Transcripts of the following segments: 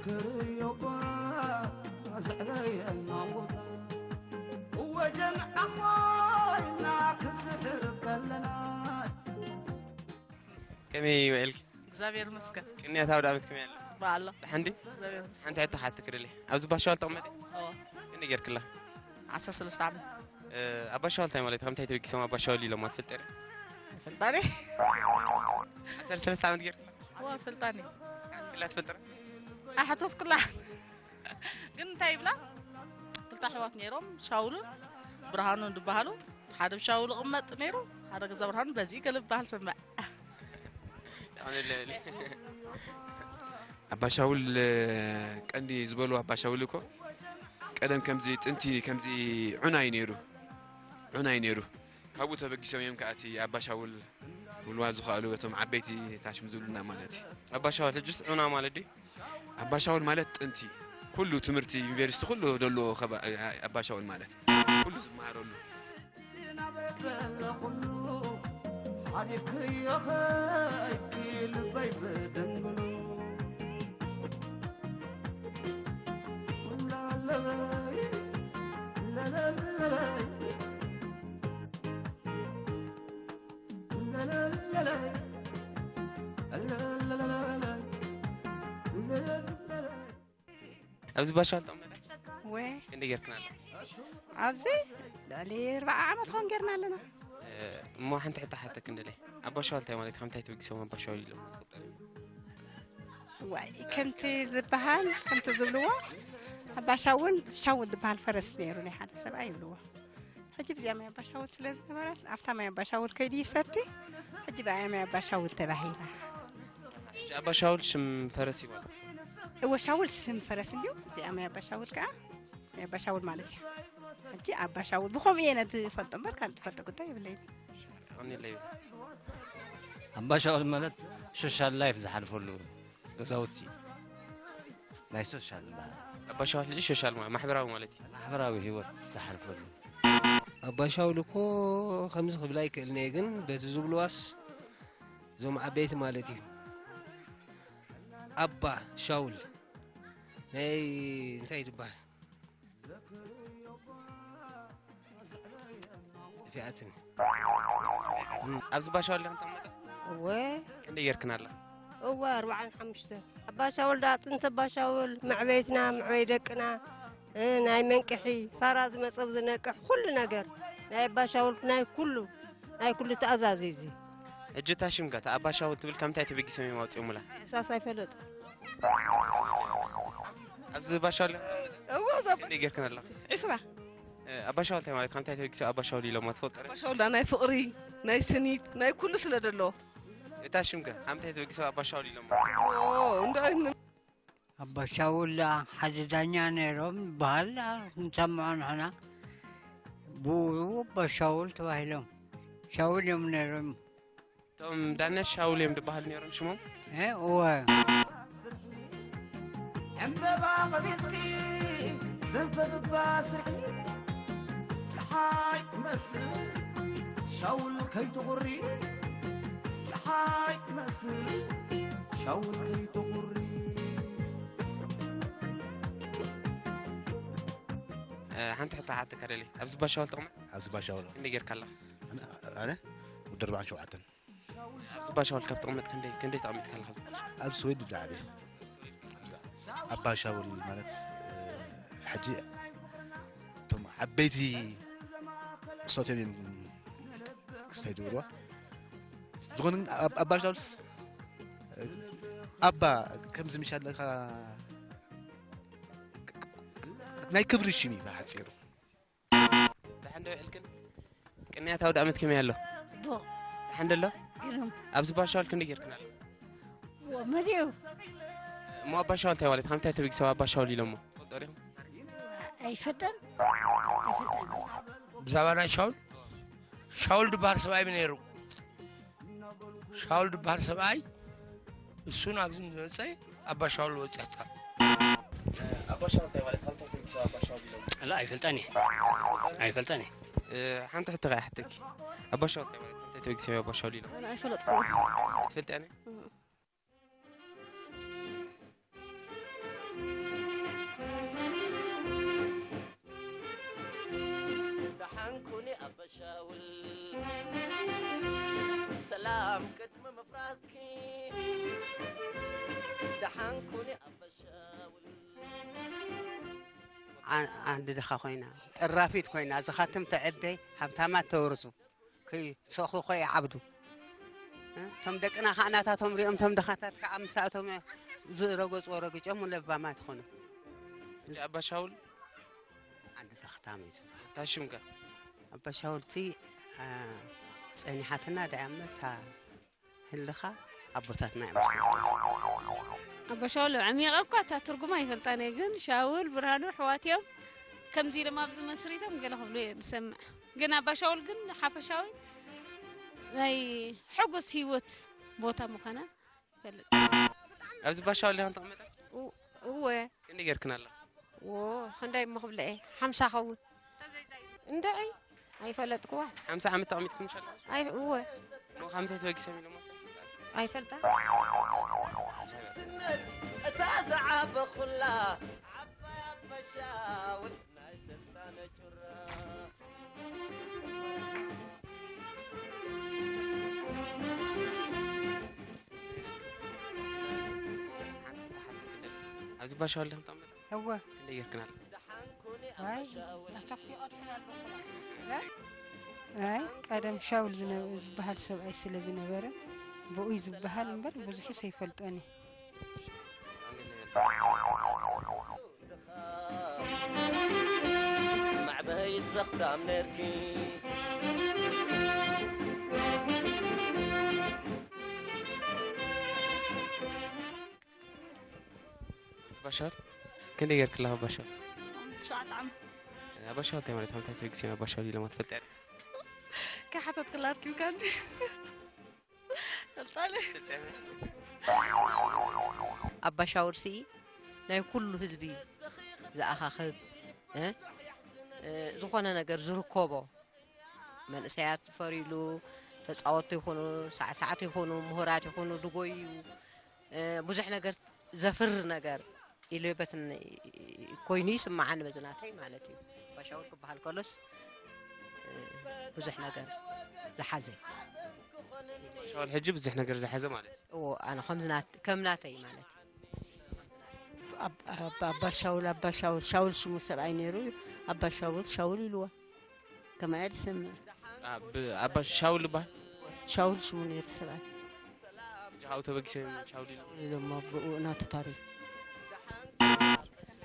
ክርእዮ እኳ ዘዕበየና ቦታ፣ እወ ጀምዓ ኮይና ክስዕር ከለና። ከመይ ውዒልኪ? እግዚኣብሔር ይመስገን። ቅንያት ኣውደ ዓመት ከመይ ኣሎ? ጽቡቕ ኣሎ። ደሓን ድዩ? እግዚኣብሔር ይመስገን። ሓንቲ ሕቶ ክሓተኪ ደልየ። ኣብዚ ኣባሻውል ትቕመጢ? እወ። ክንደይ ጌርክላ? ዓሰርተ ሰለስተ ዓመት። እ፣ ኣባሻውል እንታይ ማለት እዩ? ካብ ምንታይ ተበጊሶም ኣባሻውል ኢሎማ ትፈልጢ ዶ? ኣይፈልጣን እየ። ዓሰርተ ሰለስተ ዓመት ጌርክላ? እወ፣ ኣይፈልጣን እየ። ክላ ትፈልጢ ዶ? ኣይሓተትኩላ። ግን እንታይ ይብላ? ክልተ ኣሕዋት ነይሮም፣ ሻውልን ብርሃኑን ዝበሃሉ። ሓደ ብሻውል ይቕመጥ ነይሩ፣ ሓደ ገዛ ብርሃኑ በዚ ገለ ዝበሃል ሰምዕ። ኣባ ሻውል፣ ቀንዲ ዝበሉ ኣባ ሻውል እኮ ቀደም ከምዚ ጥንቲ ከምዚ ዑና እዩ ነይሩ፣ ዑና እዩ ነይሩ። ካብኡ ተበጊሶም እዮም ከኣ እቲ ኣባ ሻውል ክብልዋ ዝኸኣሉ እቶም ዓበይቲ ታሽም ዝብሉና ማለት እዩ። ኣባ ሻውል ሕጅስ ዑና ማለት ድዩ? ኣባ ሻውል ማለት ጥንቲ ኩሉ ትምህርቲ ዩኒቨርሲቲ ኩሉ ደሎ ኣባ ሻውል ማለት ኩሉ ዝመሃረሉ። ሓዲክዮ ኸይድኪ ልበይ ብደንግሉ። ላለለይ፣ ለለለይ፣ ለለለይ፣ ለለለይ። ኣብዚ ኣባ ሻውል ተቐመጠ? ወ። ክንደይ ጌርክና ኣሎ? ኣብዚ ልዕሊ ኣርባዓ ዓመት ኾን ጌርና ኣለና። እ፣ እሞ ሓንቲ ሕቶ ሓተክ እንደለ። ኣባ ሻውል እንታይ ማለት እዩ? ካብ ምንታይ ተበጊሶም ኣባ ሻውል ኢሎም ትፈልጡ ዶ? ዋይ፣ ከምቲ ዝበሃል፣ ከምቲ ዝብልዎ፣ ኣባ ሻውል፣ ሻውል ዝበሃል ፈረስ ነይሩ፣ ናይ ሓደ ሰብኣይ ይብልዎ። ሕጂ ብዚኣ ማይ ኣባ ሻውል ስለ ዝነበረት፣ ኣብታ ማይ ኣባ ሻውል ከይዱ ይሰቲ፣ ሕጂ ብኣያ ማይ ኣባ ሻውል ተባሂላ። ሕጂ ኣባ ሻውል ሽም ፈረስ ይበሃል። እወ፣ ሻውል ሽም ፈረስ እንድዩ፣ እዚኣ ማይ ኣባ ሻውል ከኣ ማይ ኣባ ሻውል ማለት እያ። ሕጂ ኣባ ሻውል ብኸምኡ እየ ነቲ ዝፈልጦ እምበር፣ ካልእ ዝፈልጦ ጉዳይ የብለይን። ቀኒለይ። ኣባ ሻውል ማለት ሶሻል ላይፍ ዝሓልፈሉ ገዛውቲ ናይ ሶሻል ዝበሃል። ኣባ ሻውል ሕጂ ሶሻል ማለት ማሕበራዊ ማለት እዩ። ማሕበራዊ ህይወት ዝሓልፈሉ። ኣባ ሻውል እኮ ከምዚ ክብል ኣይክእልን እየ፣ ግን በቲ ዝብልዋስ እዞም ዓበይቲ ማለት እዩ። ኣባ ሻውል ናይ እንታይ ዝበሃል? ጠፊኣትኒ። ኣብዚ ኣባ ሻውል ዲኹም ተቐመጠ? እወ። ክንደይ ጌርክን ኣላ? እወ፣ ኣርባዓን ሓሙሽተን። ኣባ ሻውል ደኣ ጥንቲ ኣባ ሻውል፣ መዕበይትና፣ መዕበይ ደቅና፣ እ፣ ናይ መንቅሒ፣ ፋራ ዝመጸ ዝነቅሕ፣ ኩሉ ነገር ናይ ኣባ ሻውል፣ ናይ ኩሉ፣ ናይ ኩሉ ትእዛዝ እዩ እዚ። ሕጂ እታ ሽም ከ፣ እታ ኣባ ሻውል ትብል ካብ ምንታይ ተበጊሶም እዮም ኣውጺኦምላ? እሳስ ኣይፈለጡ። ኣብዚ ኣባ ሻውል እወ፣ እዛ ክንደይ ጌርክን ኣለኹ? ዕስራ። እ፣ ኣባ ሻውል እንታይ ማለት? ካብ እንታይ ተበጊሶም ኣባ ሻውል ኢሎማ ትፈልጡ ዶ? ኣባ ሻውል ናይ ፍቕሪ፣ ናይ ስኒት፣ ናይ ኩሉ ስለ ደሎ። እታ ሽም ከ ካብ እንታይ ተበጊሶም ኣባ ሻውል ኢሎማ? ኦ፣ እንዳ ኣባ ሻውል ደኣ ሓደ ዳኛ ነይሮም ይበሃል፣ ንሰምዖ ንሕና። ብኡ ኣባ ሻውል ተባሂሎም። ሻውል እዮም ነይሮም። እቶም ዳኛ ሻውል እዮም ዝበሃሉ ነይሮም ሽሞም? እ፣ እወ። ዕምበባ ቀቢጽኪ ዘንፈብባ ስርሒ፣ ጸሓይ ትመስል ሻውል ከይትቑሪ፣ ጸሓይ ትመስል ሻውል ከይትቑሪ። እ፣ ሓንቲ ሕቶ ክሓተካ ደልየ። ኣብዚ ኣባ ሻውል ትቕመጥ? ኣብዚ ኣባ ሻውል። ክንደይ ጌርካ ኣለኻ? ኣነ፣ ኣነ ወዲ ኣርባዓን ሸውዓተን። ኣብዚ ኣባ ሻውል ካብ ተቐመጥ ክንደይ፣ ክንደይ ተቐሚጥካ ኣለኻ? ኣብ ስዊድ ብዛዕባ ኣባ ሻውል ማለት፣ እ፣ ሕጂ እቶም ዓበይቲ እሶት እዮም ክስታይ ዝብልዋ። ዝኾነ ግን ኣብ-፣ ኣባ ሻውልስ፣ እ፣ ኣባ ከምዚ ምሽ ኣለካ ናይ ክብሪ ሽም እዩ ብሓፂሩ። ደሓን ዶ ውዒልክን? ቅንያት ኣውደ ዓመት ከመይ ኣሎ? ጽቡቕ። ደሓን ዶ ኣሎ? ግርም። ኣብዚ ኣባ ሻውል ክንደይ ጌርክን ኣሎ? ወ-፣ መሊኡ። እሞ ኣባ ሻውል እንታይ ማለት? ካብ ምንታይ ተበጊሶም ኣባ ሻውል ኢሎሞ? ትፈልጦ ዲኹም? ኣይፈልጥን። ብዛዕባ ናይ ሻውል፣ ሻውል ዝበሃል ሰብኣይ ነይሩ። ሻውል ዝበሃል ሰብኣይ እሱ ናብዚ ምስ መጸ ኣባ ሻውል ወጺኣታ። ኣባ ሻውል እንታይ ማለት? ካብ እንታይ ተበጊሶም ኣባ ሻውል ኢሎም? ኣላ፣ ኣይፈልጣን እየ። ኣይፈልጣን እየ። እ፣ ሓንቲ ሕቶ ከኣ ይሓተኪ። ኣባ ሻውል እንታይ ማለት? ካብ እንታይ ተበጊሶም ኣባ ሻውል ኢሎም? ኣነ ኣይፈለጥኩን። ትፈልጥያ ነ? እም። ሓንኩኒ ኣበሻ ውል። ዓ-፣ ዓንዲ ድኻ ኮይና፣ ጠራፊት ኮይና፣ ዝኻትም ተዕበይ፣ ሃብታማት ተወርሱ፣ ክሰኹ ይዓብዱ። እ? እቶም ደቅና ኸዓ ናታቶም ሪኦም፣ እቶም ድኻታት ከዓ ምሳእቶም ዝረገጽዎ ረግጮም ለባማት ይኾኑ። ሕጂ ኣባ ሻውል ዓንዲ ዘኽታም እዩ ዝበሃል። እታ ሽም ከ? ኣባ ሻውልሲ፣ አ፣ ጸኒሓትና ደኣ እምበር፣ እታ ህልኻ ኣቦታትና እዮም። ኣባ ሻውል ዓሚቐ እኳ እታ ትርጉማ ኣይፈልጣን እየ፣ ግን ሻውል ብርሃኑ ኣሕዋት እዮም። ከምዚ ኢሎም ኣብዚ መስሪቶም ገለ ክብሉ እየ ዝሰምዕ። ግን ኣባ ሻውል ግን ሓፈሻዊ ናይ ሕጉስ ህይወት ቦታ ምዃና ይፈልጥ። ኣብዚ ባሻ ወሊኻን ተቐመጠ? እው-፣ እወ። ክንደይ ጌርክን ኣለኹ? ዎ፣ ክንደይ እሞ ክብለ እየ? ሓምሳ ኸውን። እንድዒ፣ ኣይፈለጥክዋን። ሓምሳ ዓመት ተቐሚጥኩም ምሽ ኣለኹ? ኣይ፣ እወ። እሞ ካብ ምንታይ ተበጊሶም ኢሎም ወሰድኩም? ኣይፈልጣን። እታ ዝዓበኹላ ዓባይ ኣበሻ እውን ናይ ስልጣነ ጩራ። ሓንቲ ሕቶ ሓተኪ ደሊ። ኣብዚ ባሻ ወሊኽን ተቐመጠ? እወ። ክንደይ ጌርክን ኣለኹ? ኣይ፣ ካብቲ ቀድሞ ኣለኹ። እ? ኣይ፣ ቀደም ሻውል ዝነ-፣ ዝበሃል ሰብኣይ ስለ ዝነበረ፣ ብኡይ ዝበሃል እምበር ብዙሕስ ኣይፈልጦን እየ። ማዕበይት ዘኽታም ነርኪ። እዚ ባሻል ክንደይ ጌርክላ ባሻል? ትሽዓተ ዓመት። ኣባሻል እንታይ ማለት? ካብ እንታይ ተበጊሰ ኣባሻል ኢሎም ትፈልጥ? ከሓተት ክላ ኣርኪብካ እንዲ። ፈልጣለ። ኣባሻውልሲ ናይ ኩሉ ህዝቢ ዝኣኻኽብ፣ እ? እ፣ ዝኾነ ነገር ዝርከቦ፣ መንእሰያት ፈሪሉ፣ ተጻወትቲ ይኹኑ፣ ሳዕሳዕቲ ይኹኑ፣ ምሁራት ይኹኑ፣ ዝጎዩ፣ እ፣ ብዙሕ ነገር ዘፍሪ ነገር ኢሉ በትን ኮይኑ ይስምዓኒ በዚ ናተይ ማለት እዩ። ባሻውል ክበሃል ከሎስ፣ እ፣ ብዙሕ ነገር ዝሓዘ። ሻውል ሕጂ ብዙሕ ነገር ዝሓዘ ማለት እዩ። እዎ፣ ኣነ ከምዚ ናት-፣ ከም ናተይ ማለት እዩ። ኣብ-፣ ኣብ-፣ ኣባ ሻውል፣ ኣባ ሻውል፣ ሻውል ሽሙ ሰብኣይ ነይሩ እዩ። ኣባ ሻውል፣ ሻውል ኢልዋ። ከማይ ዝሰምዕ። ኣብ-፣ ኣባ ሻውል ይበሃል? ሻውል ሽሙ ነይሩ ሰብኣይ። ሕጂ ካብኡ ተበጊሶም ሻውል ኢሎም። ኢሎሞ ብኡ ናቱ ታሪኽ።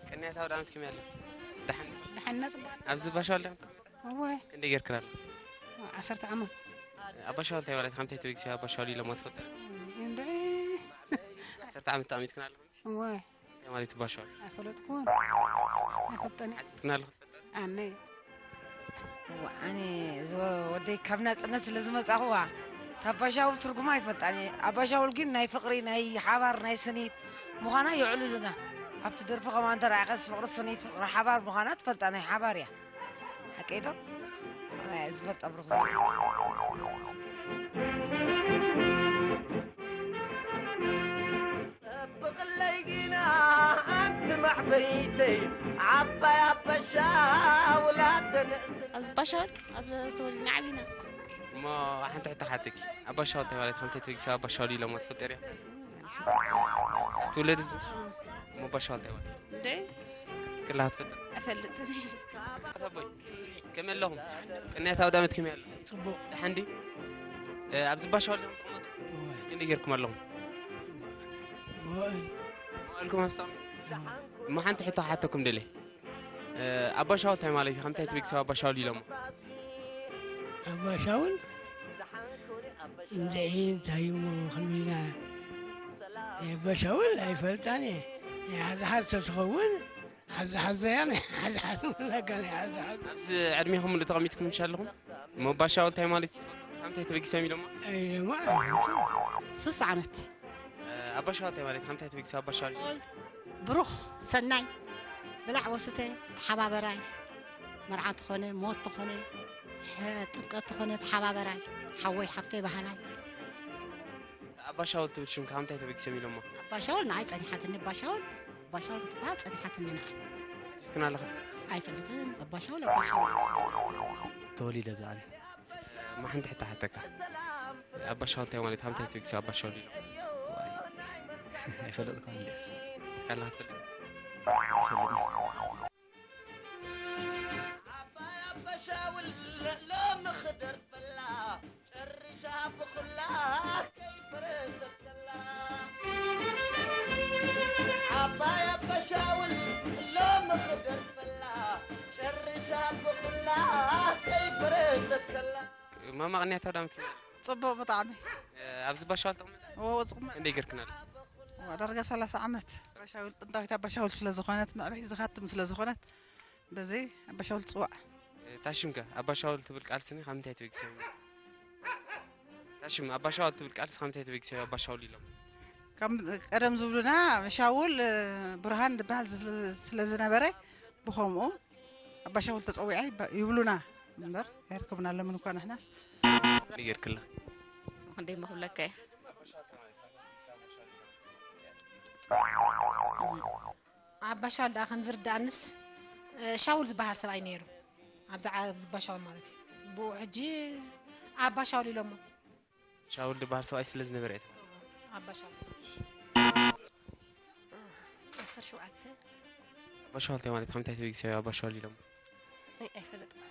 ቅንያት ኣውደ ዓመት ከመይ ኣለ? ደሓን? ደሓን ነጽባ። ኣብዚ ባሻውል ዲኻ ተቐመጠ? እወ። ክንደይ ጌርክን ኣለ? ዓሰርተ ዓመት። ኣባ ሻውል እንታይ ማለት? ካብ ምንታይ ተበጊሰ ኣባ ሻውል ኢሎሞ ትፈልጠ? እንድዒ። ዓሰርተ ዓመት ተቐሚጥክን ኣለኹም? እወ። እንታይ ማለት እዩ ባሻውል? ኣይፈለጥኩን። ኣይፈልጠን። ሓቲትክን ኣለኹ ትፈልጠ? ኣነ። እዋ፣ ኣነ እዚ ወደይ ካብ ናጽነት ስለ ዝመጻኹዋ፣ እታ ኣባሻውል ትርጉማ ኣይፈልጣን እየ። ኣባሻውል ግን ናይ ፍቕሪ፣ ናይ ሓባር፣ ናይ ስኒት ምዃና የዕልሉና። ኣብቲ ደርፊ ከማን ተራእኸስ ፍቕሪ ስኒት፣ ፍቕሪ ሓባር ምዃና ትፈልጣ፣ ናይ ሓባር እያ። ሓቀይ ዶ? ኣይ፣ ዝፈልጣ ብሩኽ ዝብል። ጸብቕለይ ጊና ኣንቲ ማዕበይተይ ዓባይ ኣበሻ ውላደ ንእስና። ኣብዚ ባሻል ኣብ ተወሊድና ዓቢና። እሞ ሓንቲ ሕቶ ሓተኪ። ኣባሻውል እንታይ ማለት? ከምታይ ተበጊሰ ኣባሻውል ኢሎሞ ትፈልጢ ዲያ? ትውለድ ብዙ? እሞ ኣባሻውል እንታይ ማለት? እንዴ? ክላ ትፈልጥ? ኣይፈልጥን። ኣታቦይ፣ ከመይ ኣለኹም? ቅንያት ኣውደ ዓመት ከመይ ኣሎ? ጽቡቕ። ደሓን ድዩ? እ፣ ኣብዚ ባሻውል ዲኹም ትቕመጡ? እወ። ክንደይ ጌርኩም ኣለኹም? መዋእል። መዋእልኩም ኣብ ስታም? እወ። እሞ ሓንቲ ሕቶ ክሓተኩም ደልየ። እ፣ ኣባሻውል እንታይ ማለት እዩ? ከምታይ ትብግሰው ኣባሻውል ኢሎሞ? ኣባሻውል? እንድዒ እንታይ እሞ ክንብልና? ኣባሻውል ኣይፈልጣን እየ። ናይ ሓዝሓዝ ተትኸውን ሓዝሓዘያ ናይ ሓዝሓዝ መለካ ናይ ሓዝሓዝ። ኣብዚ ዕድሜኹም ሙሉእ ተቐሚጥኩም ምሽ ኣለኹም? እሞ ኣባሻውል እንታይ ማለት እዩ? ከምታይ ተበጊሶም ኢሎሞ? ኢሎሞ። ስስ ዓመት። ኣባሻውል እንታይ ማለት እዩ? ከምታይ ተበጊሶም ኣባሻውል? ብሩኽ፣ ሰናይ፣ ብላዕ ወስተ፣ ተሓባበራይ፣ መርዓ ተኾነ፣ ሞት ተኾነ፣ ሐ-፣ ጥምቀት ተኾነ፣ ተሓባበራይ፣ ሓወይ፣ ሓፍተይ፣ በሃላይ። ኣባሻውል ትብል ሽም ካብ ምንታይ ተበጊሶም ኢሎሞ? ኣባሻውል ንዓይ ጸኒሓትኒ፣ ኣባሻውል፣ ኣባሻውል ክትበሃል ጸኒሓትኒ ንዓይ። ሓቲትክና ኣለኻ ትፈልጥ? ኣይፈልጥን፣ ኣባሻውል፣ ኣባሻውል። ተወሊደ ብዛዕባ እሞ ሓንቲ ሕቶ ሓተካ። ኣባሻውል እንታይ ማለት? ካብ ምንታይ ተበጊሶም ኣባሻውል ኢሎም? ኣይፈለጥኩን እንዴ? ካላ ክትፈልጥ ዓባይ ኣባሻውል ሎሚ ክደርፈላ ጨሪሻ ብኹላ ከይፈረሰት ከላ ዓባይ ኣባሻውል ሎሚ ክደርፈላ ጨሪሻ ብኹላ ከይፈረሰት ከላ ማማ ቅንያት ኣውዳመት ጽቡቕ ብጣዕሚ ኣብዚ ባሻዋል ተቐመጠ ወዎ ዝቕመጥ እንደ ይገርክናል ዋ፣ ዳርጋ ሰላሳ ዓመት ኣባሻውል ጥንታዊት ኣባሻውል ስለ ዝኾነት መዕበይቲ ዝኻትም ስለ ዝኾነት በዚ ኣባሻውል ትፅዋዕ ታሽምከ ኣባሻውል ትብል ቃል ስኒ ካብ ምንታይ ትበጊሰ ታሽም ኣባሻውል ትብል ቃል ካብ ምንታይ ትበጊሰ ኣባሻውል ኢሎም ከም ቀደም ዝብሉና ሻውል ብርሃን ዝበሃል ስለ ዝነበረ ብኸምኡ ኣባሻውል ተፀዊዐ ይብሉና እምበር ኣይርከብናሎምን እኳ ንሕናስ ንገርክላ ክንደይ መኽብለካ እየ ኣባሻውል ደኣ ከም ዝርዳእንስ ሻውል ዝበሃል ሰብኣይ ነይሩ ኣብዚ ዓብ ዝባሻውል ማለት እዩ ብኡ ሕጂ ኣባሻውል ኢሎሞ ሻውል ዝበሃል ሰብኣይ ስለ ዝነበረ እየ ኣባሻውል ዓሰርተ ሸውዓተ ኣባሻውል እንታይ ማለት ከምታይ ተበጊሰ ኣባሻውል ኢሎም ኣይፈለጥኩ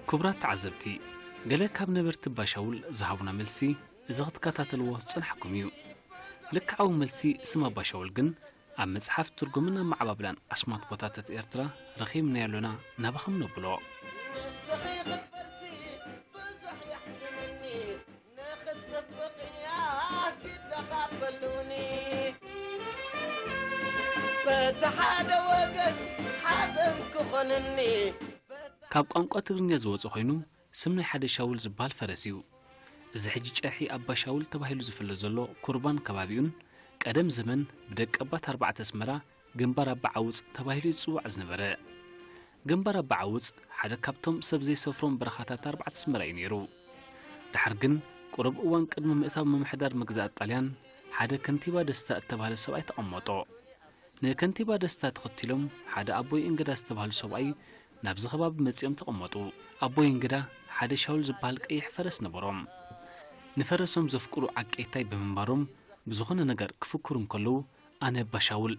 ክቡራት ተዓዘብቲ፣ ገለ ካብ ነበርቲ ባሻውል ዝሃቡና መልሲ እዚ ክትከታተልዎ ዝጸናሕኩም እዩ። ልክዓዊ መልሲ ስም ኣባሻውል ግን ኣብ መጽሓፍ ትርጉምን ኣመዓባብላን ኣስማት ቦታታት ኤርትራ ረኺብናዮ ኣሎና ናባኹም ነብሎ። ንኽትጽብቕ እያ ግደኻ በሉኒ በቲ ሓደ ወገን ሓዘን ክኾንኒ ካብ ቋንቋ ትግርኛ ዝወጸ ኮይኑ ስም ናይ ሓደ ሻውል ዝበሃል ፈረስ እዩ። እዚ ሕጂ ጨርሒ ኣባ ሻውል ተባሂሉ ዝፍለጥ ዘሎ ኩርባን ከባቢኡን ቀደም ዘመን ብደቀባት ኣርባዕተ ኣስመራ ግንባር ኣባ ዓውጽ ተባሂሉ እዩ ዝጽዋዕ ዝነበረ። ግንባር ኣባ ዓውጽ ሓደ ካብቶም ሰብ ዘይሰፍሮም በረኻታት ኣርባዕተ ኣስመራ እዩ ነይሩ። ደሓር ግን ቁሩብ እዋን ቅድሚ ምእታው ምምሕዳር መግዛእቲ ጣልያን ሓደ ከንቲባ ደስታ እተባህለ ሰብኣይ ተቐመጦ። ንከንቲባ ደስታ ተኸቲሎም ሓደ ኣቦይ እንግዳ ዝተባህሉ ሰብኣይ ናብዚ ከባቢ መጺኦም ተቐመጡ። ኣቦይ እንግዳ ሓደ ሻውል ዝበሃል ቀይሕ ፈረስ ነበሮም። ንፈረሶም ዘፍቅሩ ዓቀይታይ ብምንባሮም ብዝኾነ ነገር ክፍክሩ እንከለዉ ኣነ ኣባ ሻውል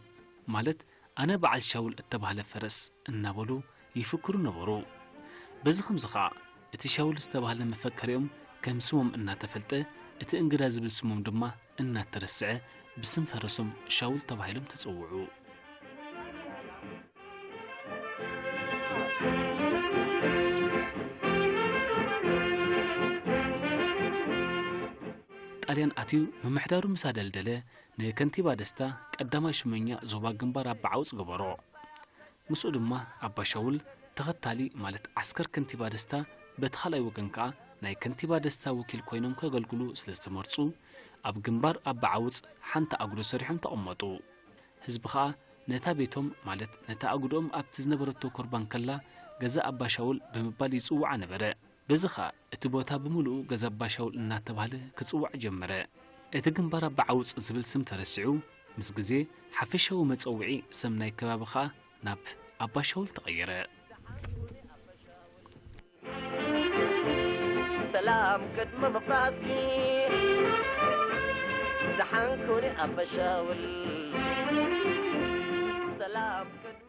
ማለት ኣነ በዓል ሻውል እተባህለ ፈረስ እናበሉ ይፍክሩ ነበሩ። በዚ ኸምዚ ኸኣ እቲ ሻውል ዝተባህለ መፈከሪኦም ከም ስሞም እናተፈልጠ እቲ እንግዳ ዝብል ስሞም ድማ እናተረስዐ ብስም ፈረሶም ሻውል ተባሂሎም ተጸውዑ። ጣልያን ኣትዩ ምምሕዳሩ ምስ ኣደልደለ ንከንቲባ ደስታ ቀዳማይ ሹመኛ ዞባ ግንባር ኣባ ዓውጽ ገበሮ። ምስኡ ድማ ኣባ ሻውል ተኸታሊ ማለት ዓስከር ከንቲባ ደስታ በቲ ካልኣይ ወገን ከኣ ናይ ከንቲባ ደስታ ወኪል ኮይኖም ከገልግሉ ስለ ዝተመርጹ ኣብ ግንባር ኣባ ዓውጽ ሓንቲ ኣጉዶ ሰሪሖም ተቐመጡ። ህዝቢ ኸኣ ነታ ቤቶም ማለት ነታ ኣጉድኦም ኣብቲ ዝነበረቶ ኮርባን ከላ ገዛ ኣባ ሻውል ብምባል ይጽውዓ ነበረ። በዚ ኸኣ እቲ ቦታ ብምሉኡ ገዛ ኣባ ሻውል እናተባህለ ክጽዋዕ ጀመረ። እቲ ግንባር ኣባ ዓውጽ ዝብል ስም ተረሲዑ ምስ ግዜ ሓፈሻዊ መጸውዒ ስም ናይ ከባቢ ኸኣ ናብ ኣባ ሻውል ተቐየረ። ሰላም ቅድሚ ምፍራስኪ ደሓንኩኒ ኣበሻውል ሰላም ቅድሚ